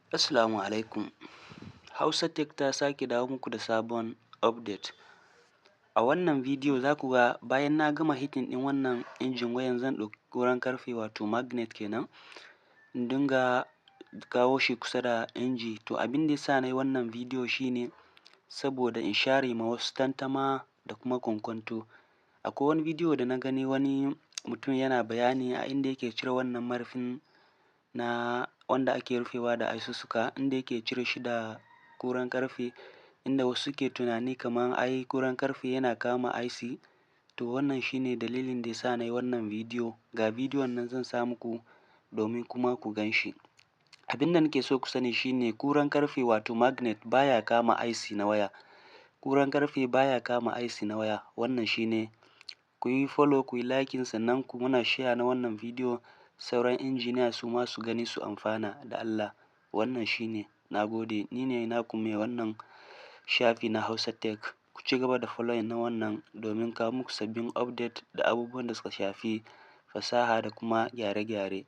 Assalamu alaikum. Hausa Tech ta sake dawo muku da sabon update. A wannan bidiyo za ku ga bayan na gama hitting ɗin wannan injin wayan, zan ɗauki goran ƙarfe, wato magnet kenan, in dinga kawo shi kusa da inji. To, abin da ya sa na yi wannan bidiyo shine saboda in share ma wasu tantama da kuma kwankwanto. Akwai wani bidiyo da na gani wani mutum yana bayani a inda yake cire wannan marfin na wanda ake rufewa da asussuka, inda yake cire shi da kuran ƙarfe, inda wasu ke tunani kamar ai kuran ƙarfe yana kama IC. To, wannan shine dalilin da ya sa na yi wannan bidiyo. Ga bidiyon nan zan sa muku domin kuma ku gan shi. Abin da nake so ku sani shine kuran ƙarfe, wato magnet, baya kama IC na waya. Kuran ƙarfe baya kama IC na waya. Wannan shine. Ku yi follow, ku yi liking, sannan ku muna share na wannan bidiyo, sauran injiniya su ma su gani su amfana da Allah. Wannan shine. Na gode. Ni ne naku mai wannan shafi na Hausa Tech. Ku ci gaba da following na wannan domin kawo muku sabbin update da abubuwan da suka shafi fasaha da kuma gyare-gyare.